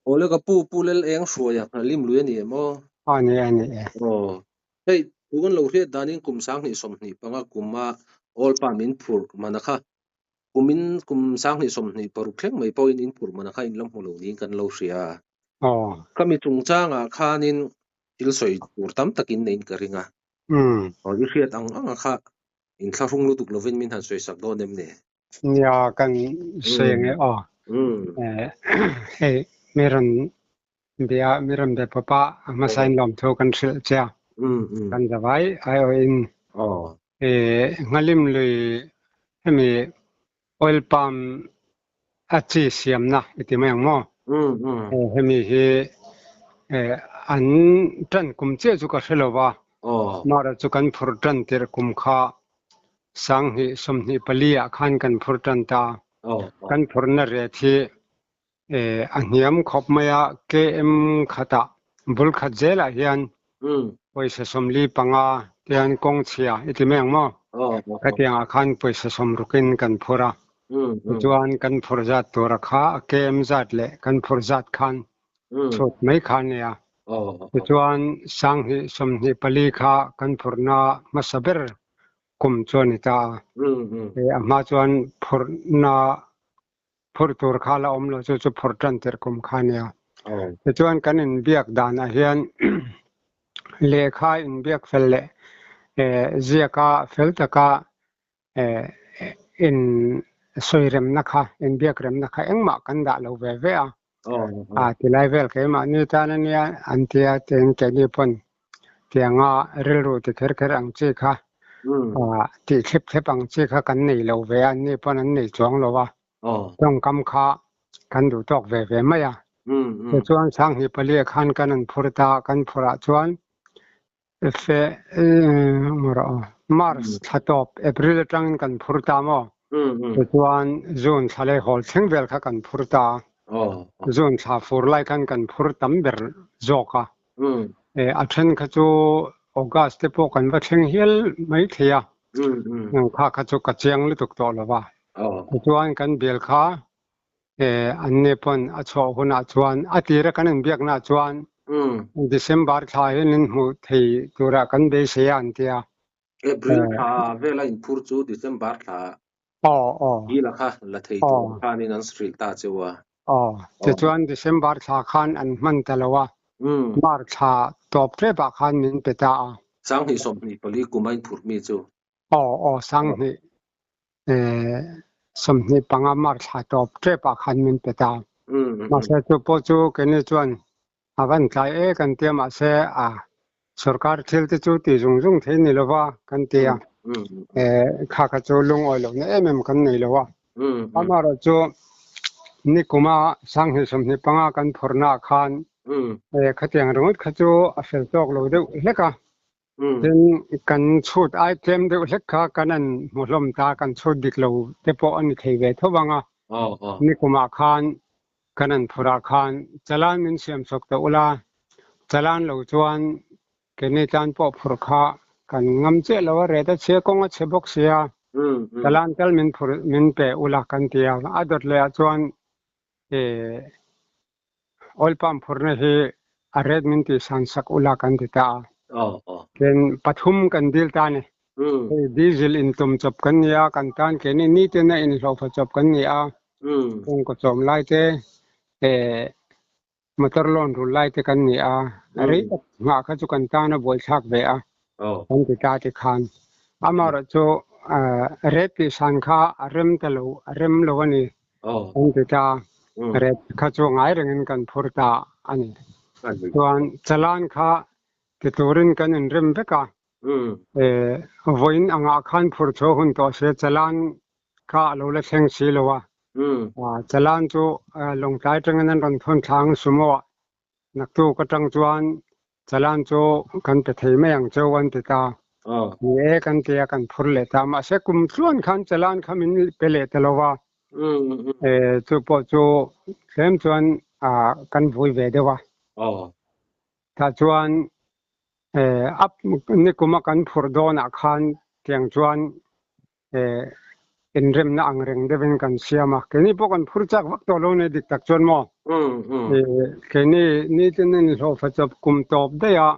Awle ka pu, Pu Lel Eng Hruaia Nghalim lui a ni em aw? A ni, a ni e. Aw. Hei, thu kan lo hriat danin kum 2025 kuma All Pa min phurh mana kha kumin kum 2026 thleng mai pawhin in phurh mana kha in la hmu lo niin kan lo hria. Aw. Khami chungchangah khanin thil sawi tur tam takin neiin ka ring a. Aw, i hriat ang anga kha inthlahrung lutuk lovin min han sawisak dawn em ni? Nia kan sawi ange aw. Hei mi rawn bia mi rawn be pawp a, a hmasain lawmthu kan hrilh che a. Kan zavai aiawhin Nghalim lui hemi oil palm a chi siamna i ti mai ang maw? Hemi hi an tan kum chiah chu ka hre lo va, amaherawhchu chu kan phur tan tirh kum kha 2024 ah khan kan phur tan ta. Kan phurna ret hi a hniam khawp mai a, KM khatah bul khat zelah hian pawisa 45 tian kawng chhia i ti mai ang maw? Khatiangah khan pawisa 60in kan phur a. Tichuan kan phur zat tura kha a KM zat leh kan phur zat khan chhut mai kha a nia. Tichuan 2024 kha kan phurna hmasa ber kum chu a ni ta a. A hma chuan phurna phurh tur kha la awm lo chu chu phurh tan tirh kum kha a nia. Tichuan kan inbiak danah hian lehkha inbiak fel leh ziaka fel taka in sawi remna kha inbiak remna kha engmah kan dah lo ve ve a. A tilai vel keimahni tan a nia an tia tin keini pawn tianga rilru ti kher kher ang chi kha tih thlep thlep ang chi kha kan nei lo ve a, anni pawn an nei chuang lo a. Tawngkam kha kan duh tawk ve ve mai a. Tichuan 2004 ah khan kan an phur ta, kan phurah chuan Fe March thla tawp April atangin kan phur ta maw? Tichuan June thla leh hawl thleng vel kha kan phur ta. June thla fur lai khan kan phur tam ber zawk a. A then kha chu August te pawh kan va thleng hial mai thei a. Kha kha chu ka chiang lutuk tawh lo va. Tichuan kan bial kha an ne pawn a chhuah hunah chuan a tira kan inbiaknaah chuan December thla hian in hmuh thei tura kan beisei a an ti a. April thla vela inphur chu December thla hi la kha la thei tur khanin an hrilh ta cheu a. Aw, tichuan December thla khan an hman ta lo a, March thla tawp tepah khan min pe ta a. 2024 kum a inphurh mi chu. Aw, aw, 2025 March thla tawp tepah khan min pe ta. Mahse chu pawh chu keini chuan a van tlai e kan tia mahse a sorkar thil te chu ti zung zung thei ni lova kan ti a. Kha kha chu lungawi lohna em em kan nei lo a. Amaherawh chu nikuma 2025 kan phurhna ah khan khatiang ringawt kha chu a fel tawk lo deuh hlek a. Tin, kan chhut ai tlem deuh hlek kha kan an hmu hlawm ta, kan chhut dik lo te pawh a ni thei ve tho vang a. Nikumah khan kan an phurah khan chalan min siam chawk ta ula, chalan lo chuan keini tan pawh phurh kha kan ngam chiah lo a, ret a chhia kawng a chhe bawk sia, chalan tal min phurh min pe ula kan ti a. A dawt leh ah chuan Oil palm phurhna hi a ret min tih san sak ula kan ti ta a. Tin pathum kan dil ta a ni. Hei diesel in tum chawp kan ni a, kan tan keini nitin a inhlawhfa chawp kan ni a. Kawngkaw chawm lai te, motor loan rul lai te kan ni a. Rei tak nghah kha chu kan tan a buaithlak ve a kan ti ta ti khan. Amaherawhchu ret tih san kha a rem ta lo, a rem lo a ni. Kan ti ta, ret kha chu ngai rengin kan phur ta a ni. Chuan chalan kha ti turin kan inrem vek a, vawiin angah khan phur chhuah hun tawh se chalan kha a lo la thleng si lo a. Chalan chu Lawngtlai atangin an rawn thawn thlang sumo ah Naktuk atang chuan chalan chu kan pe thei mai ang cheu an ti ta. Ni e kan ti a, kan phur leh ta. Mahse kum tluan khan chalan kha min pe leh ta lo va. Chu pawh chu tlem chuan kan vui ve deuh a. Tah chuan nikuma kan phur dawnah khan tiang chuan inremna ang reng deuhin kan siam a. Keini pawh kan phur chak vak tawh lo nei dik tak chuan maw? Keini nitin in hlawhfa chawp kum tawp daih a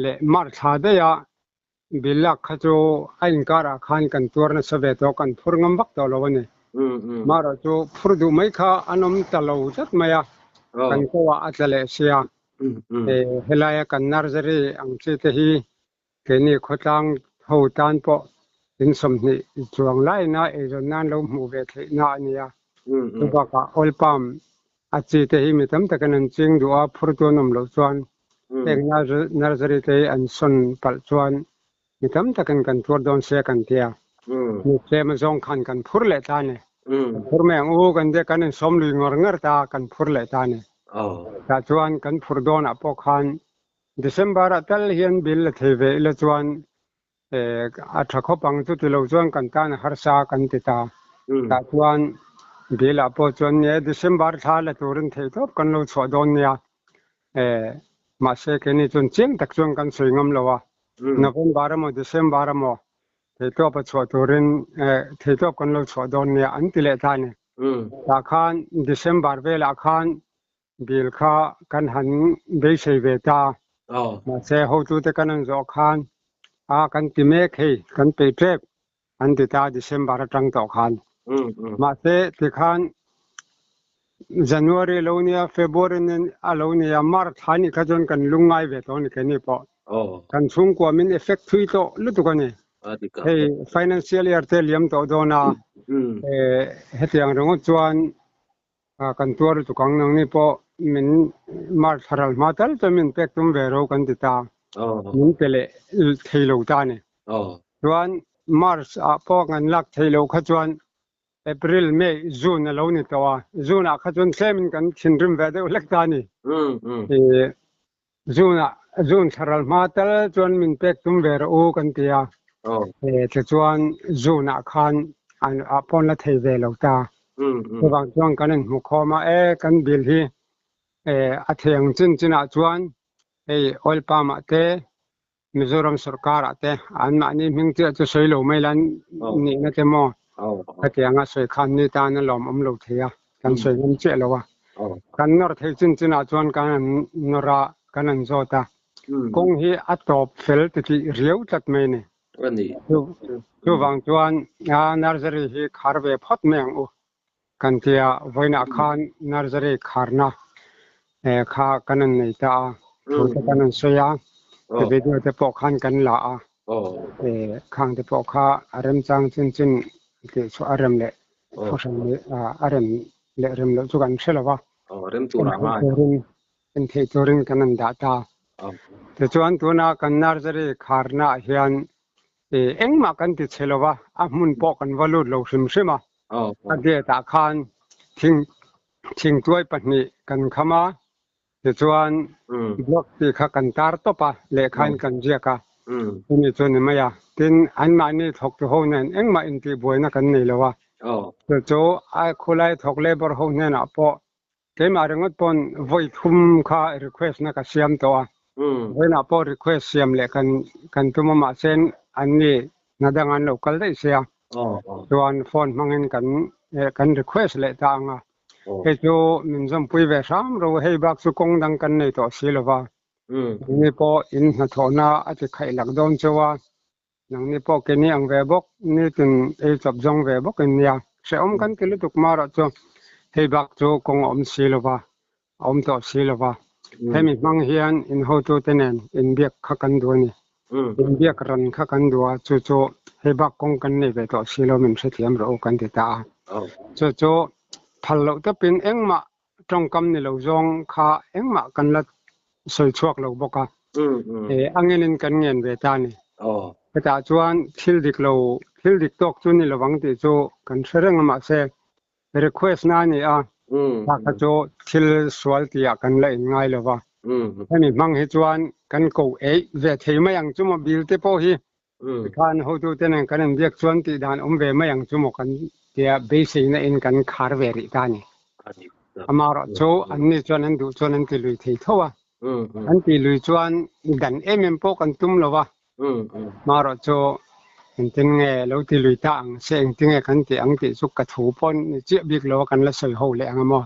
leh mar thla daih a bill lak kha chu a inkarah khan kan tuar nasa ve tawh kan phur ngam vak tawh lo a ni. Marawh chu phur duh mai kha an awm ta lo tlat mai a, kan ko ah a tla leh sia. Helaia kan nursery ang chi te hi keini khawtlang ho tan pawh in 20 chuang laina eizawn nan lo hmuh ve theihna a ni a. Chu bakah oil palm a chi te hi mi tam takin an ching duh a, phur tu an awm loh chuan heng nursery te hi an sawn palh chuan mi tam takin kan tuar dawn sia kan ti a. Mi tlem azawng khan kan phur leh ta a ni. Kan phur mai ang u kan tia kan insawm lui ngawr ngawr ta a, kan phur leh ta a ni. Tah chuan kan phur dawnah pawh khan December ah tal hian bill la thei ve ila chuan a tha khawp ang chu ti lo chuan kan tan a harsa kan ti ta. Tah chuan bill ah pawh chuan nge December thla la turin theih tawp kan lo chhuah dawn nia. Mahse keini chuan chiang tak chuan kan sawi ngam lo a. November emaw December emaw theih tawp a chhuah turin theih tawp kan lo chhuah dawn nia an ti leh ta a ni. Tah khan December velah khan Bill kha kan han beisei ve ta. Mahse hotute kan han zawh khan a kan ti mek hei kan peih tep an ti ta December atang tawh khan. Mahse tikhan January lo nia February a lo nia March thla nih kha chuan kan lungngai ve tawh a ni keini pawh. Kan chhungkua min effect thui tawh lutuk a ni. Hei financial year te liam tawh dawn a hetiang ringawt chuan Kan tuar lutuk ang nangni pawh min mar thlaral hma tal chuan min pek tum ve ro kan ti ta. Min pe leh thei lo ta a ni. Chuan March ah pawh kan lak thei lo kha chuan April, May, June a lo ni tawh a. June ah kha chuan tlemin kan thinrim ve deuh hlek ta a ni. June ah June thlaral hma tal chuan min pek tum ve rawh u kan ti a. Tichuan June ah khan an ah pawn la thei ve lo ta. Chuvang chuan kan inhmu khawm a, e kan bill hi a thei ang chin chin ah chuan hei oil palm ah te Mizoram sorkar ah te anmahni hming chiah chu sawi lo mai lan nihna te maw khatianga sawi khan ni tan a lawmawm lo thei a, kan sawi ngam chiah lo a. Kan nawr thei chin chin ah chuan kan han nawr a, kan han zawt a. Kawng hi a tawp fel titih riau tlat mai a ni. Chuvang chuan nursery hi khar ve phawt mai ang u kan tia vawiinah khan nursery kharna kha kan han nei ta a, thu te kan han sawi a, video te pawh khan kan la a, khang te pawh kha a remchang chin chin tih chu a rem leh thuhran leh a rem leh rem loh chu kan hre lo va, en theih turin kan han dah ta. Tichuan tuna kan nursery kharna ah hian engmah kan ti chhe lo va, a hmun pawh kan va lut lo hrim hrim a. A gate ah khan thing thingtuai pahnih kan kham a, tichuan block tih kha kan tar tawp a, lehkha in kan ziak a, chumi chu a ni mai a. Tin, anmahni thawktu ho nen engmah intihbuaina kan nei lo a, chu chu a khulai thawk labour ho hnenah pawh Keimah ringawt pawn vawi thum kha request na ka siam tawh a, vawiinah pawh request siam leh kan kan tum a mahse an ni hna dang an lo kal daih sia chuan phone hmangin kan kan request leh ta ang a, hei chu min zawmpui ve hram ro hei bak chu kawng dang kan nei tawh si lova, nangni pawh in hnathawhna a ti khaih lak dawn cheu a, Nangni pawh keini ang ve bawk, nitin ei chawp zawng ve bawk in nia. Hrehawm kan ti lutuk marawh chu hei bak chu kawng a awm si lova, a awm tawh si lova. Hemi hmang hian in hotute nen inbiak kha kan duh a ni. Inbiak ran kha kan duh a, chu chu hei bak kawng kan nei ve tawh si lo min hrethiam rawh u kan ti ta a. Chu chu phal loh tawpin engmah tawngkam ni lo zawng kha engmah kan la sawi chhuak lo bawk a, angenin kan ngen ve ta a ni. Hetah chuan thil dik lo, thil dik tawk chu ni lovang tih chu kan hre reng a mahse request na a ni a, tah kha chu thil sual tihah kan la inngai lo va. Hemi hmang hi chuan kan ko eih ve thei mai ang chu maw bill te pawh hi tikhan hotute nen kan inbiak chuan tih dan awm ve mai ang chu maw kan tia beiseina in kan khar ve rih ta a ni. Amaherawh chu anni chuan an duh chuan an ti lui thei tho a, an ti lui chuan dan em em pawh kan tum lo a, amaherawh chu engtin nge lo ti lui ta ang se engtin nge kan tih ang tih chu ka thu pawh ni chiah bik lo a kan la sawi ho leh ang a maw.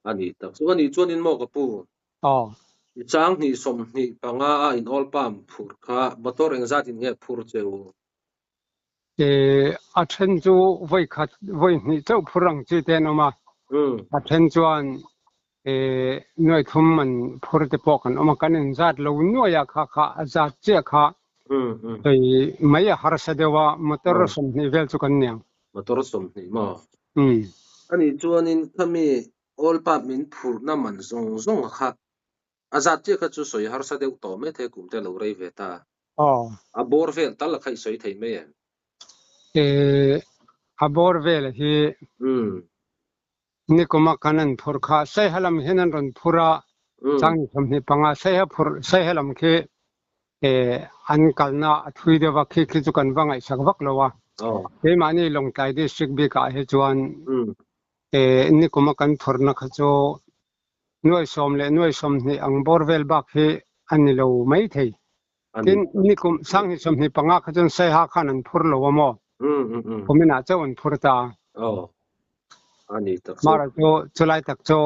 A ni tak chu. A nih chuanin maw ka pu? Aw. I chang hnih 25 a in oil palm phur kha motor engzat in nge phur che u? A then chu vawi khat vawi hnih chauh phur ang chi te an awm a, a then chuan nuai thum an phur te pawh kan awm a, kan inzat lo nuai a kha kha a zat chiah kha hei mai a harsa deuh a, motor 20 vel chu kan niang. Motor 20 maw? A nih chuanin khami oil palm min phurhna man zawng zawng kha a zat chiah kha chu sawi harsa deuh tawh mai thei kum te a lo rei ve ta. A bawr vel tal a kha i sawi thei mai em? A bawr vel hi nikuma kan an phur kha Saiha lam hian an rawn phur a, chang 25 Saiha phur Saiha lam khi an kalna a thui deuh a, khi khi chu kan va ngaihsak vak lo a. Keimahni Lawngtlai District bikah hi chuan nikuma kan phurna kha chu nuai sawm leh nuai 20 ang bawr vel bak hi a ni lo mai thei. Tin, nikum 2025 kha chuan Saiha khan an phur lo a maw? Kuminah chauh an phur ta. Mara chu chulai tak chu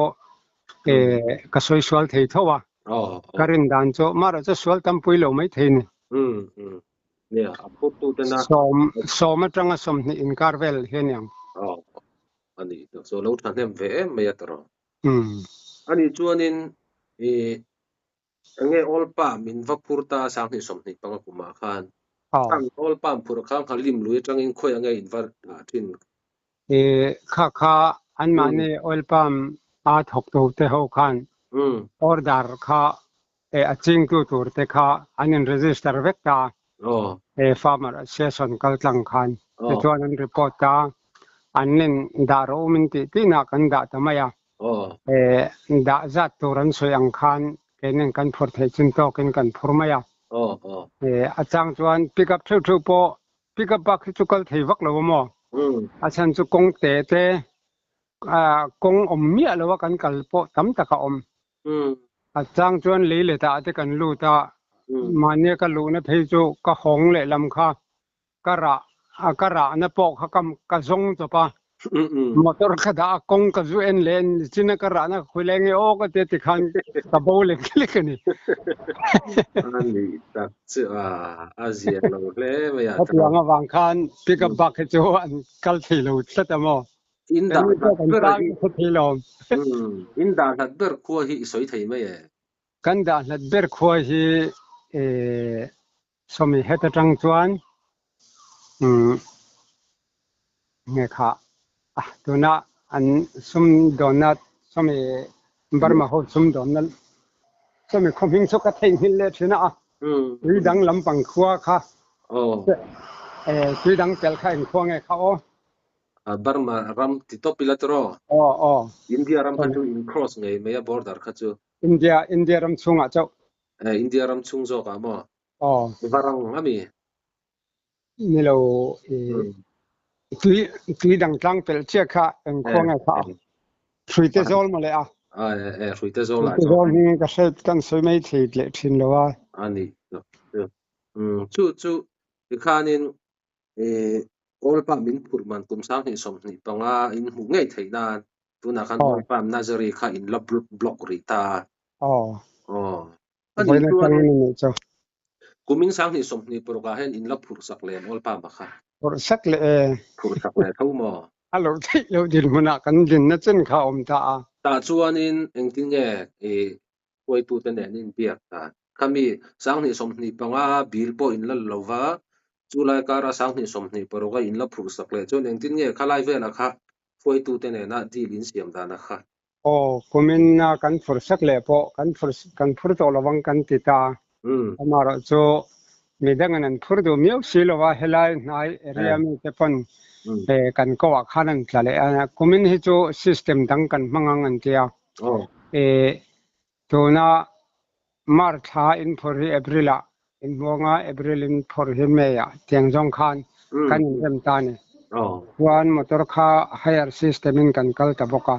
ka sawi sual thei tho a. Ka rin dan chu mara chu sual tampui lo mai thei ni. Sawm sawm atanga 20 inkar vel hi a niang. Lo thahnem ve em mai a tawrh. A nih chuanin i enge oil palm min va phur ta 2025 kumah khan khang oil palm phur kha kha lim lui atangin khawi ange in va dah thin? Kha kha anmahni oil palm a thawk tu te ho khan order kha a chingtu tur te kha an in register vek ta farmer association kal tlang khan tichuan an report ta an nin dah rawh u min tih tihna kan dah ta mai a. Dah zat tur an sawi ang khan keinin kan phur theih chin tawkin kan phur mai a. A chang chuan pick up theuh theuh pawh pick up bak hi chu kal thei vak lo a maw? A chhan chu kawng te te kawng awm miah lo a kan kal pawh tam tak a awm. A chang chuan lei leh tah te kan lut a, mahnia ka luhna phei chu ka hawng lehlam kha ka rah ka rahna pawh kha ka ka zawng chawp a motor ka dah a kawng ka zu en leh nichin a ka rahna ka khawi lai nge aw ka tia tikhan ka bo lek lek a ni. A ni tak chu a a zia lo hle mai a. Hetiang avang khan pick up bak hi chu an kal thei lo tlat a maw. In dah hlat ber hi in dah hlat ber khua hi i sawi thei mai e. Kan dah hlat ber khua hi Sawmi het atang chuan nge kha tuna an sumdawnna sawmi Burma ho sumdawnna sawmi khaw hming chu ka theihnghilh leh thin a, tui dang lampang khua kha tui dang tel kha eng khua nge kha aw? Burma ram ti tawp ila tiraw? Aw aw. India ram kha chu in cross ngei mai a border kha chu. India India ram chhungah chauh. India ram chhung zawk ah maw? Aw. Varang a mi? Ni lo, tui tui dang tlang pelh chiah kha eng khua nge kha a? Hruite zawl maw le a? Hruite zawl ah Hruite zawl hi ka hre kan sawi mai thei leh thin lo a. A ni. Chu chu tikhanin Oil palm min phurh man kum 2025 in hmuh ngei theih nan tunah khan oil palm nursery kha in la block rih ta a. Aw. A nih chuan kumin 2026 ah hian in la phurh sak leh em oil palm a kha? Phurh sak leh e. Phurh sak leh tho maw? A lo theih loh dinhmunah kan dinna chen kha a awm ta a. Tah chuanin engtin nge i hruaitute nen inbiak dan. Khami 2025 bill pawh in la lo va, chu lai kara 2026 a in la phurh sak leh chuan engtin nge khalai velah kha hruaitute nena deal in siam dan a kha? Aw, kumin a kan phurh sak leh pawh kan phurh kan phur tawh lovang kan ti ta. Amaherawh chu midangin an phur duh miau si lo a, helai hnai area mite pawn kan ko ah khan an tla leh a. Kumin hi chu system dang kan hmang ang an ti a. Tuna March thla in phur hi April ah in hmuang a, April in phur hi May ah tiang zawng khan kan inrem ta a ni. Chuan motor kha hire system in kan kal ta bawk a.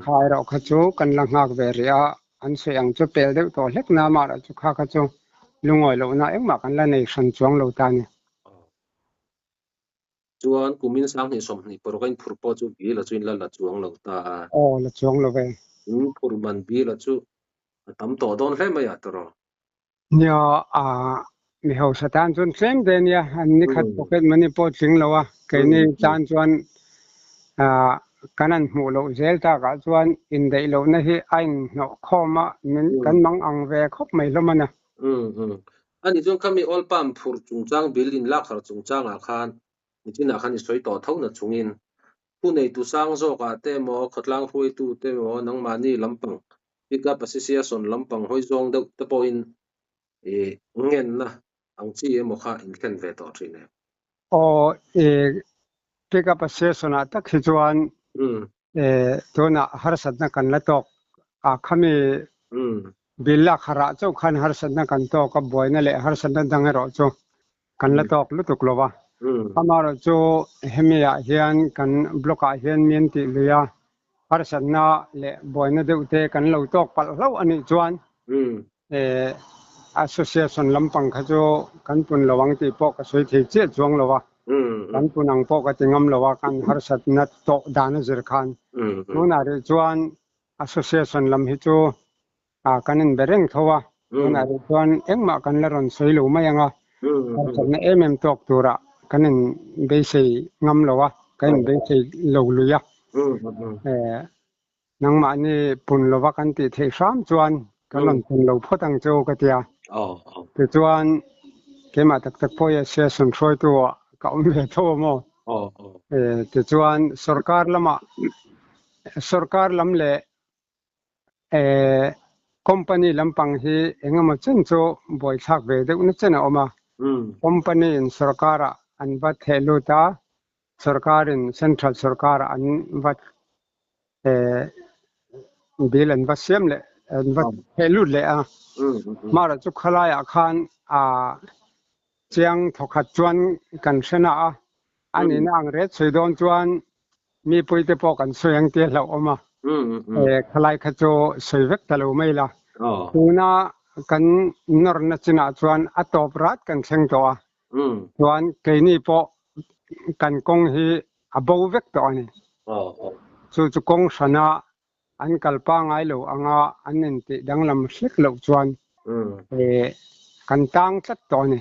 Kha erawh kha chu kan la nghak ve rih a, an sawi ang chu pel deuh tawh hlek na amaherawh chu kha kha chu lungawi lohna engmah kan la nei hran chuang lo ta a ni. Chuan kumin 2026 a inphur pawh chu bill a chu in la la chuang lo ta a. Aw, la chuang lo ve. In phur man bill a chu a tam tawh dawn hle mai ah tawh. Nia, a mi hausa tan chuan tlem te nia, an ni khat pocket money pawh tling lo a, keini tan chuan kan han hmuh loh zel takah chuan indaih lohna hi a inhnawh khawm a, min kan mang ang ve khawp mai hlawm a na. Ani chuan khami oil palm phur chungchang bill in lak harh chungchangah khan nichinah khan i sawi tawh tho na chungin thu neitu sang zawkah te emaw khawtlang hruaitu te emaw nangmahni lampang Pickup Association lampang hawi zawng deuh te pawhin i ngenna ang chi emaw kha in thlen ve tawh thin em? Aw, i Pickup Association-ah tak hi chuan tunah harsatna kan la tawk a, khami bill lak harah chauh khan harsatna kan tawk a, buaina leh harsatna dang erawh chu kan la tawk lutuk lo va. Amaherawh chu hemi ah hian kan block ah hian mi an tih lui a, harsatna leh buaina deuh te kan lo tawk palh hlauh a nih chuan association lampang kha chu kan pun lo ang tih pawh ka sawi thei chiah chuang lo a, kan pun ang pawh ka ti ngam lo a, kan harsatna tawh dan a zir khan. Tunah rih chuan association lam hi chu kan inbe reng tho a, tunah rih chuan engmah kan la rawn sawi lo mai ang a, harsatna em em tawk turah kan inbeisei ngam lo a, kan inbeisei lo lui a. Nangmahni pun lova kan tih theih hram chuan kan rawn pun lo phawt ang che u ka ti a. Tichuan keimah tak tak pawh hi session hruaitu ah ka awm ve tho a maw? Tichuan sorkar lamah sorkar lam leh Company lampang hi engemaw chen chu buaithlak ve deuh na chen a awm a. Company in sorkarah an va theh lut a, sorkarin central sorkarah an va bill an va siam leh an va theh lut leh a. Hmarah chu khawlaiah khan chiang thawkhat chuan kan hre na a, a nihna ang ret sawi dawn chuan Mipuite pawh kan sawi ang tih a hlauhawm a, khalai kha chu sawi vek ta lo mai la. Tuna kan nawrna chinah chuan a tawp rat kan thleng tawh a, chuan keini pawh kan kawng hi a bo vek tawh a ni. Chu chu kawng hrana an kal pangai lo anga an intih danglam hlek loh chuan kan tang tlat tawh a ni.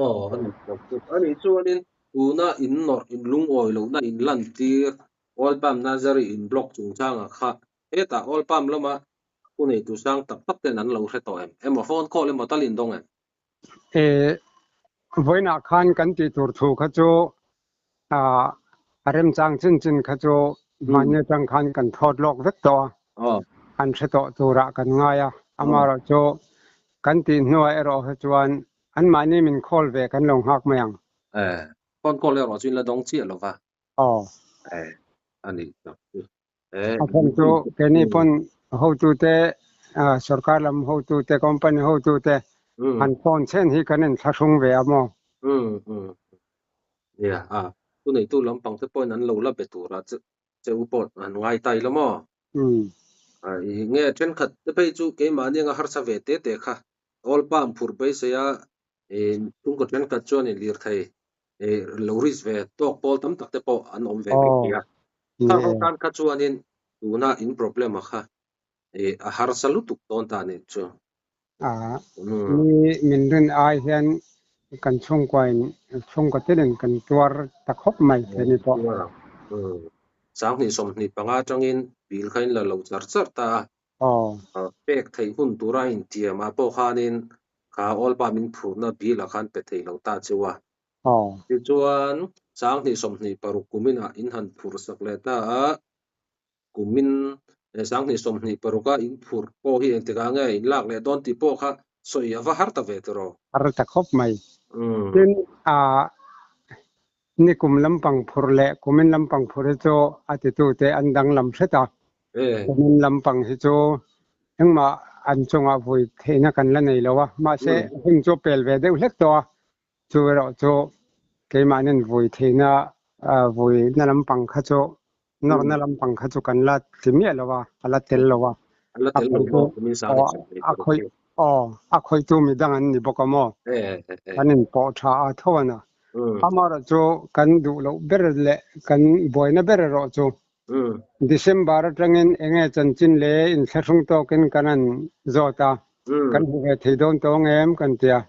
Aw, a ni tak chu. A nih chuanin tuna in nawrh, in lungawi lohna in lantir Oil Palm Nursery in block chungchangah kha hetah Oil Palm lama thuneitu sang tak tak ten an lo hre tawh em? Emaw phone call emaw tal in dawng em? E, vawiinah khan kan tih tur thu kha chu a remchang chin chin kha chu mahni atang khan kan thawt lawk vek tawh a, an hre tawh turah kan ngai a, amaherawhchu kan tih hnuah erawh hi chuan Anmahni min call ve kan lo nghak mai ang. Eh, phone call erawh chu in la dawng chiah lo va. Aw. Eh, a nih tak chu. Eh, A chhan chu keini pawn hotute, sorkar lam hotute, company hotute han phone chhen hi kan inthlahrung ve a maw? Um, um. Nia, a thuneitu lampang te pawhin an lo la be tura che che u pawh an ngai ta ila maw? Um. Ai, nge thenkhat te phei chu keimahni anga harsa ve te te kha Oil palm phurh beisei a, chhungkaw thenkhat chuan in lirthei lo risk ve tawk pawl tam tak te pawh an awm ve mai thei a. Khang ho tan kha chuanin tuna in problem a kha a harsa lutuk dawn ta nih chu. Mi min rin ai hian kan chhungkua in chhungkaw tin in kan tuar ta khawp mai thei ni pawh. 2025 atangin bill kha in la lo char char ta a. Pek theih hun tura intiamah pawh khanin kha Oil Palm in phurhna bill ah khan pe thei lo ta cheu a. Tichuan, 2026 kuminah in han phurh sak leh ta a, kumin 2026 a in phurh pawh hi engtikah nge in lak leh dawn tih pawh kha sawi a va har ta ve tiraw? Har ta khawp mai. Tin, nikum lampang phurh leh kumin lampang phurh hi chu a titute an danglam hret a. Kumin lampang hi chu engmah an chungah vui theihna kan la nei lo a, mahse hun chu pel ve deuh hlek tawh a, chu erawh chu keimahnin vui theihna vuina lampang kha chu nawrna lampang kha chu kan la ti miah lo a, a la tel lo a. A la tel lo maw? Kumin sang leh a khawih aw a khawihtu midang an ni bawk a maw? Kan inpawh tha a tho a na. Amaherawhchu kan duh loh ber leh kan buaina ber erawh chu December atangin eng nge chanchin leh inthlahrung tawkin kan han zawt a, kan hmu ve thei dawn tawh ang em kan ti a,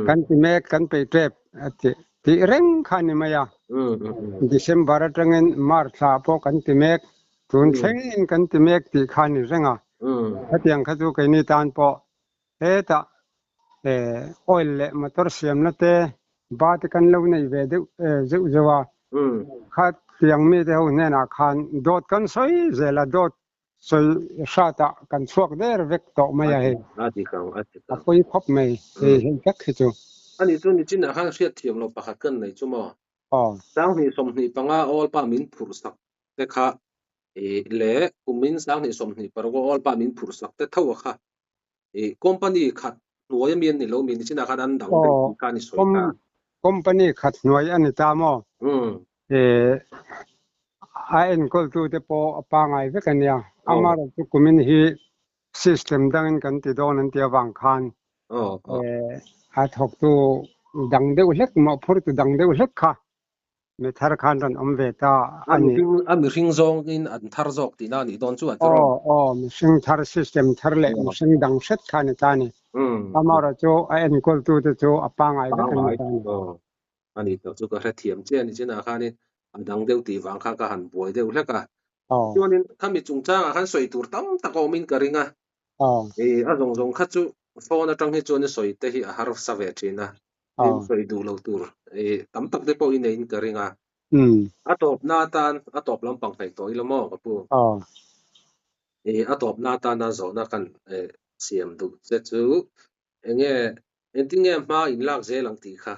kan ti mek kan peih tep a ti tih reng kha a ni mai a. December atangin March thla pawh kan ti mek, tun thlengin kan ti mek tih kha a ni reng a. Hetiang kha chu keini tan pawh Hetah oil leh motor siamna te ba te kan lo nei ve deuh zeuh zeuh a, kha tiang mite ho hnenah khan dawt kan sawi zel a, dawt sawi hratah kan chhuak der vek tawh mai a hei. A pawi khawp mai hei hei tak hi chu. Ani chu nichinah khan hriatthiam loh pakhat kan nei chu maw? 2025 awl pa min phurh sak te kha leh kumin 2026 awl pa min phurh sak te tho a kha company khat hnuai ami an ni lo mi nichinah khan an dang deuh tih kha a ni sawi ta. Company khat hnuai a ni ta maw? A enkawltu te pawh a pangai vek a nia. Amaherawhchu kumin hi system dangin kan ti dawn an ti avang khan a thawktu dang deuh hlek mawhphurtu dang deuh hlek kha Mi thar khan rawn awm ve ta a ni. A mihring zawngin an thar zawk tihna a nih dawn chu a ti rawh. Aw, aw, mihring thar, system thar leh mihring dang hret kha a ni ta a ni. Amaherawh chu a enkawltute chu a pangngai vek a ni ta a ni. Aw, a ni tawh chu ka hrethiam che a ni chinah khanin a dang deuh tih vang kha ka han buai deuh hlek a. Chuanin khami chungchangah khan sawi tur tam tak a awmin ka ring a. A zawng zawng kha chu phone atang hi chuan i sawi te hi a harsa ve thin a. Tin sawi duh lo tur tam tak te pawh i neiin ka ring a. A tawpna atan a tawp lampang hnaih tawh ila maw ka pu? A tawpna atana zawhna kan siam duh che chu enge engtinge hma in lak zel ang tih kha.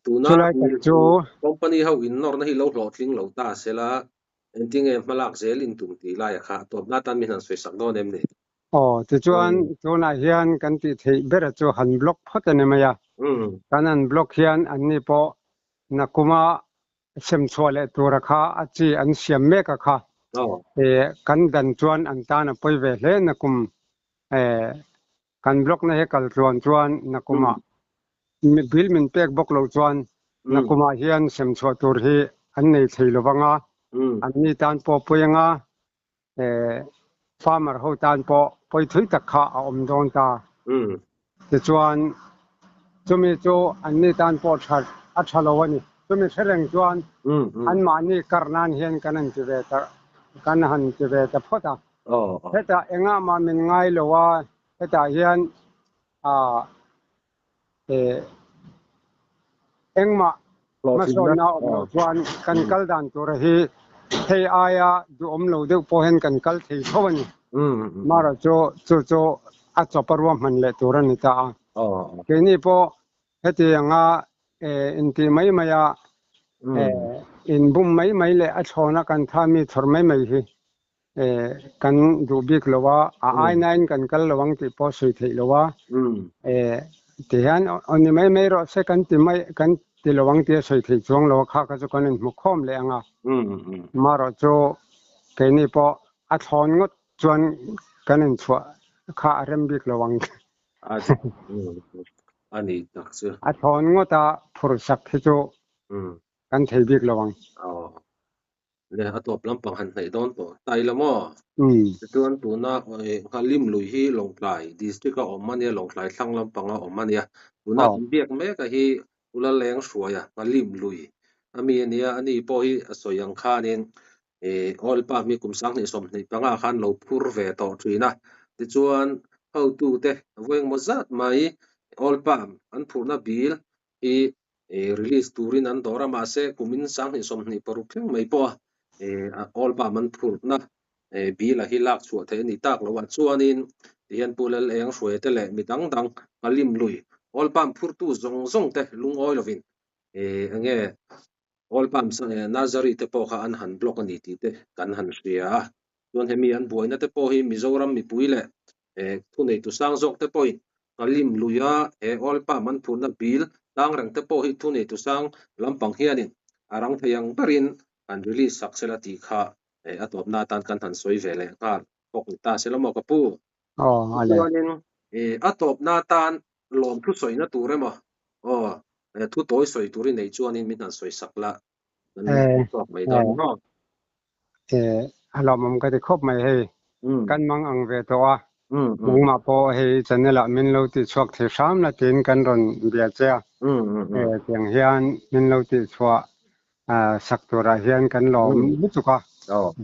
Tuna company ho in nawrna hi lo hlawhtling lo ta sela engtinge hma lak zel in tum tih laia kha a tawpna atan min han sawi sak dawn em ni? Aw, tichuan tunah hian kan tih theih bera chu han block phawt a ni mai a. Kan han block hian anni pawh nakuma sem chhuah leh tura kha a chi an siam mek a kha. Kan dan chuan an tan a pawi ve hle nakum kan block na hi kal tluan chuan nakumah bill min pek bawk loh chuan nakumah hian sem chhuah tur hi an nei thei lo vang a, anni tan pawh pawi anga farmer ho tan pawh pawi thui tak kha a awm dawn ta. Tichuan chumi chu anni tan pawh tha a tha lo a ni. Chumi hre reng chuan anmahni kar nan hian kan han ti ve ta kan han ti ve ta phawt a. Hetah engah mah min ngai lo a, hetah hian engmah hmasawnna awm loh chuan kan kal dan tura hi hei aia duhawm lo deuh pawh hian kan kal thei tho a ni. Amaherawh chu chu chu a chawp a ruahman leh tur a ni ta a. Keini pawh heti anga intih mai maia inbum mai mai leh a thlawna kan tha mi chhawr mai mai hi kan duh bik lo a, a ai nain kan kal lo ang tih pawh sawi theih lo a, ti hian aw ni mai mai rawh se kan ti mai kan ti lo ang tih a sawi theih chuang lo a, kha kha chu kan inhmu khawm leh ang a, marawh chu keini pawh a thlawn ngawt chuan kan inchhuah kha a rem bik lo ang. A ni tak chu. A thlawn ngawt a phur sak hi chu kan thei bik lo ang. Le a tawp lampang han hnaih dawn tawh ta ila maw? Tichuan tuna Nghalim lui hi Lawngtlai district a awm a nia, Lawngtlai thlang lampang a awm a nia. Tuna kan biak mek a hi Ulaleng hruaia Nghalim lui a mi a nia, ani pawh hi a sawi ang khanin oil palm hi kum 2025 khan lo phur ve tawh thin a. Tichuan hotute vawi engmaw zat mai oil palm an phurhna bil hi release turin an dawr a, mahse kumin 2026 thleng mai pawha oil palm an phurhna bill a hi lak chhuah theih a ni tak loh ah chuanin tihian Pu Lal Eng Hruaite leh mi dang dang Nghalim lui oil palm phurtu zawng zawng te lungawi lovin enge oil palm nursery te pawh kha an han block a ni tih te kan han hria a, chuan hemi an buaina te pawh hi Mizoram mipui leh thuneitu sang zawk te pawhin Nghalim luia he oil palm an phurhna bill tang reng te pawh hi thuneitu sang lampang hianin a rang thei ang berin han release sak sela tih kha a tawpna atan kan han sawi ve leh nghal bawk ni ta sela maw ka pu. Chuanin a tawpna atan lawmthu sawina tur emaw aw. Thu tawi sawi tur i neih chuanin min han sawi sak la, kan chhuak mai dawn ni maw? A lawmawm ka ti khawp mai hei. Kan mang ang ve tawh a, nangmah pawh hei channel ah min lo tih chhuak thei hram la tiin kan rawn bia che a. Tiang hian min lo tih chhuah sak turah hian kan lawm lutuk a,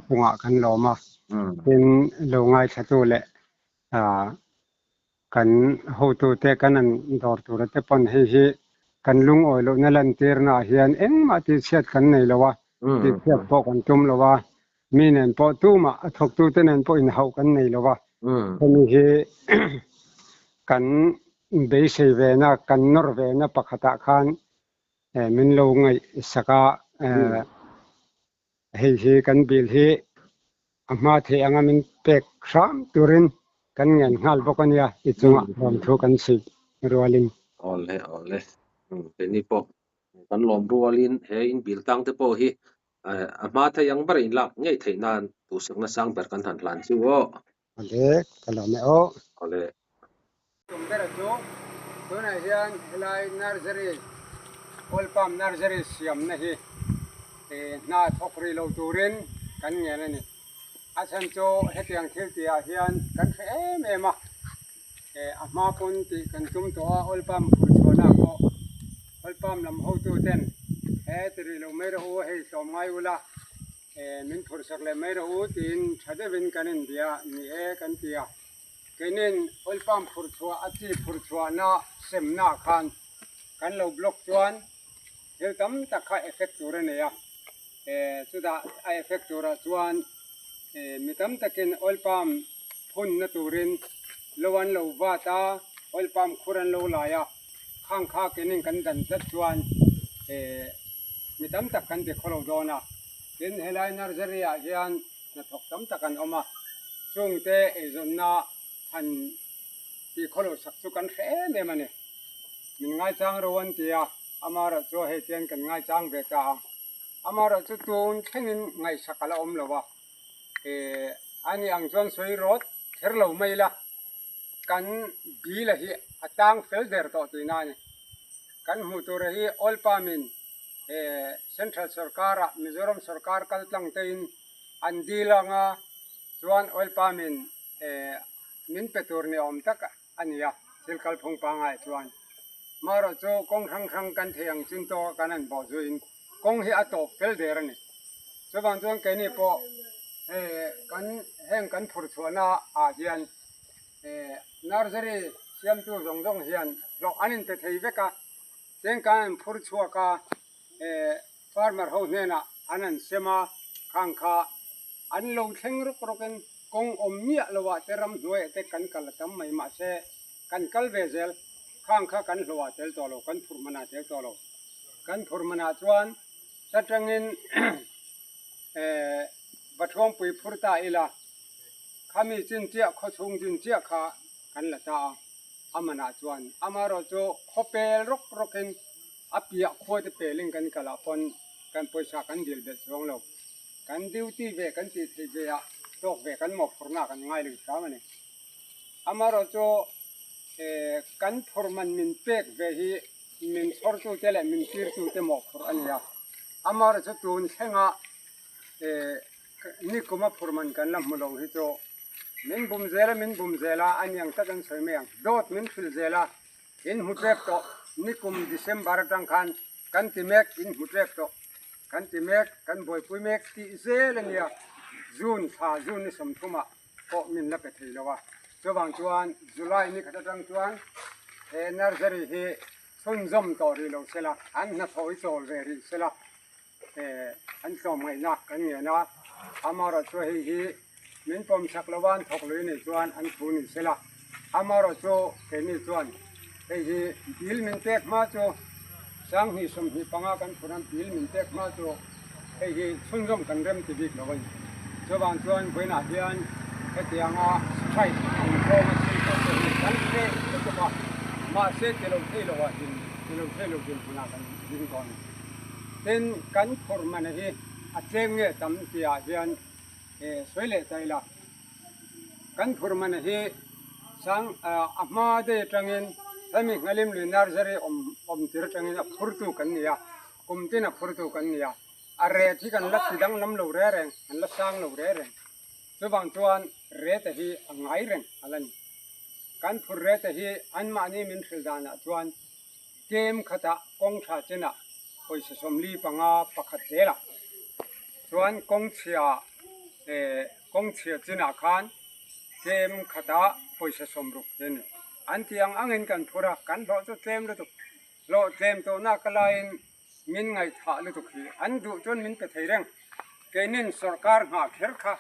chungah kan lawm a. Tin, lo ngaithlatu leh Kan hotute kan an dawr tura te pawn hei hi kan lungawi lohna lantirnaah hian engmah tihchhiat kan nei lo a, tihchhiat pawh kan tum lo a, mi nen pawh tumah a thawktute nen pawh inhauh kan nei lo a, hemi hi kan beisei vena, kan nawr vena pakhatah khan min lo ngaihsak a, Hei hi kan bill hi a hma theih anga min pek hram turin kan ngen nghal bawk a nia, i chungah lawmthu kan chhip rualin. Awle awle, keini pawh kan lawm rualin he in bill tang te pawh hi a hma theih ang ber in lak ngei theih nan duhsakna sang ber kan han hlan chu aw. Awle, ka lawm e aw. Awle. Tum bera chu tunah hian helai nursery oil palm nursery siamna hi hna thawk rih lo turin kan ngen a ni. A chhan chu hetiang thil tih ah hian kan hre em em a, a hma pawn tih kan tum tawh a oil palm phur chhuahna ah pawh oil palm lam hotu ten he ti rih lo mai rawh u hei tlawm ngai ula min phur sak leh mai rawh u tiin tha deuhin kan inbia ni e kan ti a. Keinin oil palm phur chhuah a chi phur chhuahna semna khan kan lo block chuan thil tam tak kha effect tur a nei a, chutah a effect turah chuan mi tam takin oil palm phunna turin lo an lo vat a, oil palm khur an lo lai a, khang kha keinin kan dan tlat chuan mi tam tak kan ti khawlo dawn a, tin helai nursery ah hian hnathawk tam tak an awm a, chungte eizawnna han tih khawlo sak chu kan hre em em a ni. Min ngaichang ro an ti a, amaherawh chu hei tian kan ngaichang ve ta a, amaherawh chu tun thlengin ngaihsak a la awm lo a, eh ani ang chuan sawi rawt kher lo mai ila, kan bila hi a tang fel der tawh tihna a ni. Kan hmuh tura hi Oil Palm in eh Central sorkar ah Mizoram sorkar kal tlang te in an dil anga chuan Oil Palm in eh min pe tur ni awm tak a ni a, thil kalphung pangai chuan. Marawh chu kawng hrang hrang kan thei ang chin tawk a kan han bawh zuiin kawng hi a tawp fel der a ni. Chuvang chuan keini pawh eh kan heng kan phur chhuahna ah hian eh nursery siamtu zawng zawng hian hlawh an inpe thei vek a, cheng kan an phur chhuak a eh farmer ho hnenah an han sem a, khang kha an lo thleng rawk rawkin kawng awm miah lo ah te ramhnuaiah te kan kal a tam mai mahse kan kal ve zel, khang kha kan hlawh ah tel tawh lo, kan phur hmanah tel tawh lo. Kan phur hmanah chuan ta tangin eh Vathuangpui phur ta ila khami chin chiah khawchhung chin chiah kha kan la ta a, a manah chuan amaherawh chu khawpel rawk rawkin a piah khua te pelin kan kal ah pawn kan pawisa kan dil belh chuang lo. Kan duty ve kan tih theih ve ah tawk ve kan mawhphurhna kan ngai lo hram a ni. Amaherawh chu eh kan phur man min pek ve hi min chhawrtute leh min tirtute mawhphurh a ni a. Amaherawh chu tun thlengah eh nikum a phur man kan la hmu lo hi chu min bum zel a min bum zel a a niang tak an sawi mai ang. Dawt min hrilh zel a in hmu tlek tawh nikum December atang khan kan ti mek in hmu tlek tawh kan ti mek kan buaipui mek tih zel a nia June thla June ni sawmthumah pawh min la pe thei lo a chuvang chuan July ni khat atang chuan he nursery hi chhunzawm tawh rih lo sela an hnathawh hi chawl ve rih sela an tlawmngaihna kan ngen a, amaherawh chu hei hi min pawmsak lova an thawk lui nih chuan an thu ni sela, amaherawh chu keini chuan hei hi bill min pek hma chu 2025 kan phur a, bill min pek hma chu hei hi chhunzawm kan rem ti bik lo a ni. Chuvang chuan vawiinah hian hetianga strike ang zawnga thil tawh te hi kan hreh lutuk a, mahse ti lo thei loah din ti lo thei lo dinhmunah kan ding dawn a ni. Tin, kan phur man hi a tlem nge tam tihah hian sawi leh ta ila, kan phur man hi sang a hma daih atangin hemi Nghalimlui Nursery awm. awm tir atangin a phurtu kan ni a, kum tin a phurtu kan ni a, a rate hi kan la ti danglam lo re reng, kan la sang lo re reng. Chuvang chuan rate hi a ngai reng a la ni. Kan phur rate hi anmahni min hrilh danah chuan kem khatah kawng tha chenah pawisa 45 pakhat zelah chuan kawng chhia kawng chhia chinah khan kem khatah pawisa 60 te a ni. An tih ang angin kan phur a, kan hlawh chu tlem lutuk. Hlawh tlem tawhna ka laiin min ngaihthah lutuk hi an duh chuan min pe thei reng. Keinin sawrkar nghah kher kha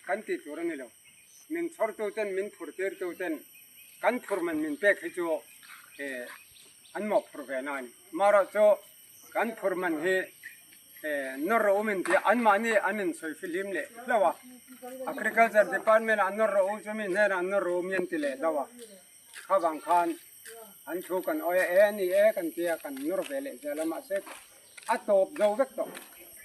kan tih tur a ni lo. Min chhawrtu ten, min phur tirtu ten kan phur man min pek hi chu an mawhphur ve na a ni. Amaherawh chu kan phur man hi nawr rawh u min ti a, anmahni an insawi fihlim leh hlauh a. Agriculture department ah nawr rawh u, chumi hnenah nawr rawh u mi an ti leh hlauh a. Kha vang khan an thu kan awi a, e a ni e kan tia kan nawr ve leh zel a, mahse a tawp zo vek tawh.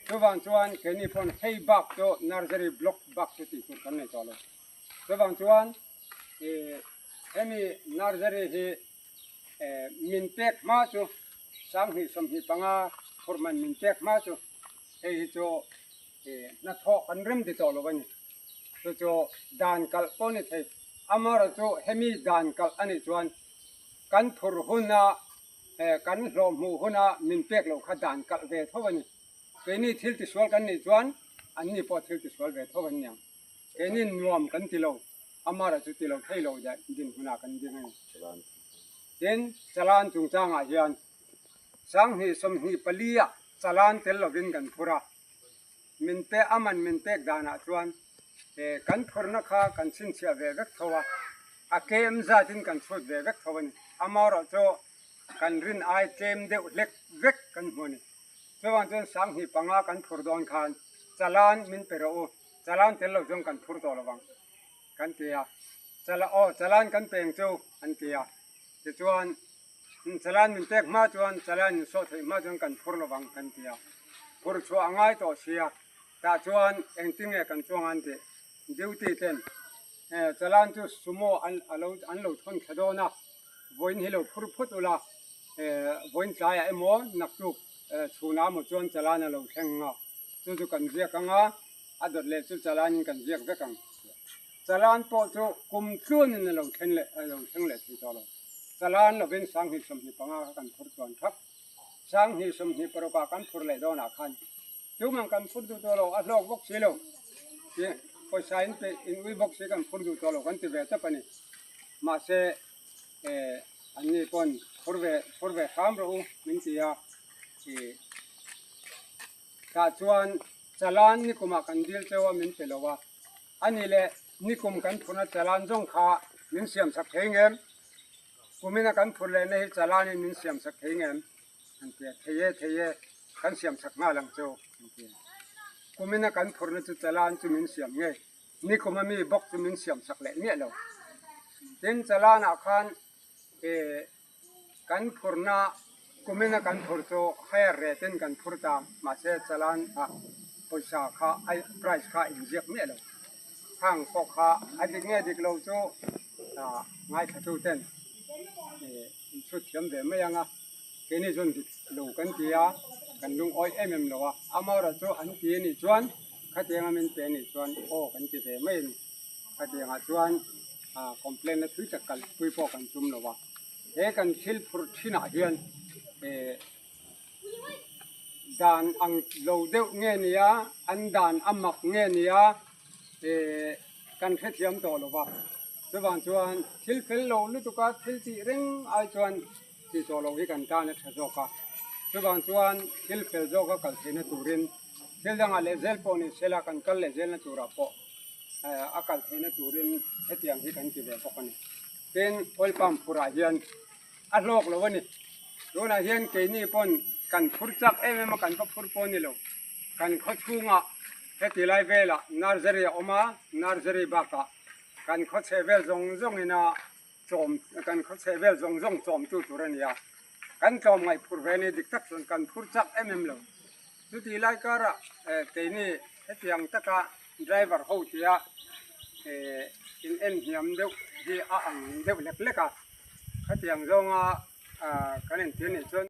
Chuvang chuan keini pawn hei bak chu nursery block bak chu tih tur kan nei tawh lo. Chuvang chuan hemi nursery hi min pek hma chu 2025 phurhman min pek hma chu hei hi chu hnathawh kan rem ti tawh lo a ni. Chu chu dan kalh pawh a ni thei. Amaherawh chu hemi dan kalh a nih chuan kan phur huna kan hlawh hmuh huna min pek loh kha dan kalh ve tho a ni. Keini thil tisual kan nih chuan anni pawh thil tisual ve tho an niang. Keini nuam kan ti lo, amaherawh chu ti lo thei lo dinhmunah kan ding a ni. Tin, Chalan chungchangah hian 2024 ah Chalan tel lovin kan phur a, min pe a man min pek danah chuan kan phurna kha kan chhinchhiah ve vek tho a, a kem zatin kan chhut ve vek tho a ni. Amaherawh chu kan rin ai tlem deuh hlek vek kan hmu a ni. Chuvang chuan 2005 kan phur dawn khan Chalan min pe rawh u, Chalan tel lo chuan kan phur tawh lo vang kan ti a, Chala aw Chalan kan peng chu an ti a, tichuan Chalan min pek hma chuan Chalan in sawh theih hma chuan kan phur lo vang kan ti a, phur chhuah a ngai tawh sia, tah chuan engtin nge kan chuang an tih duty ten Chalan chu sumo an alo an lo thawn thla dawn a, vawiin hi lo phur phawt ula vawiin tlaiah emaw naktuk chhunah emaw chuan Chalan a lo thleng ang a, chu chu kan ziak ang a, a dawt leh chu Chalanin kan ziak vek ang. Chalan pawh chu kum tluanin a lo thleng leh a lo thleng leh thei tawh lo. Chalan lovin 2025 kha kan phur chuan thap. 2026 ah kan phur leh dawnah khan tumang kan phur duh tawh lo, a hlawk bawk si lo. Ti pawisa in peih in ui bawk si kan phur duh tawh lo kan ti ve tawp a ni. Mahse anni pawn phur ve phur ve hram rawh u min ti a. Tah chuan Chalan nikumah kan dil cheu a min pe lo a, a ni leh nikum kan phurna Chalan zawng kha min siamsak thei ngem? Kumina kan phur lehna hi Chalanin min siamsak thei ngem? An ti a, thei e, thei e, kan siamsak nghal ang cheu an ti a. Kumina kan phurna chu Chalan chu min siam ngei, nikuma mi bawk chu min siamsak leh miah lo. Tin, Chalanah khan Kan phurna kumina kan phur chu higher rate in kan phur ta, mahse chalan ah pawisa kha a price kha a inziak miah lo. Khang pawh kha a dik nge dik lo chu ngaithla tu ten in chhut thiam ve mai ang a, keini chuan dik lo kan ti a, kan lungawi em em lo a, amaherawh chu an ti anih chuan khatianga min pe anih chuan aw kan ti ve mai a ni. Khatiangah chuan complaint na thui tak kalpui pawh kan tum lo a, he kan thil phurh thinah hian dan ang lo deuh nge nia, an dan a mak nge nia kan hrethiam tawh lo va. Chuvang chuan thil fel lo lutuk a thil tih reng ai chuan tih tawh loh hi kan tan a tha zawk a. Chuvang chuan thil fel zawk a kal theihna turin thil dangah leh zel pawh ni sela kan kal leh zelna turah pawh a kal theihna turin hetiang hi kan ti ve bawk a ni. Tin, oil pump phurah hian a hlawk lo a ni. Tunah hian keini pawn kan phur chak em em a, kan va phur pawh a ni lo. Kan khaw chhungah heti lai velah nursery a awm a, nursery bakah kan khaw chheh vel zawng zawngin a chawm, kan khaw chheh vel zawng zawng chawmtu tur a ni a. Kan tlawm ngaih phur ve a ni, dik tak chuan kan phur chak em em lo. Chuti lai karah keini hetiang taka driver ho tia in en hniam deuh hi a ang deuh lek lek a, khatiang zawnga kan entir nih chuan.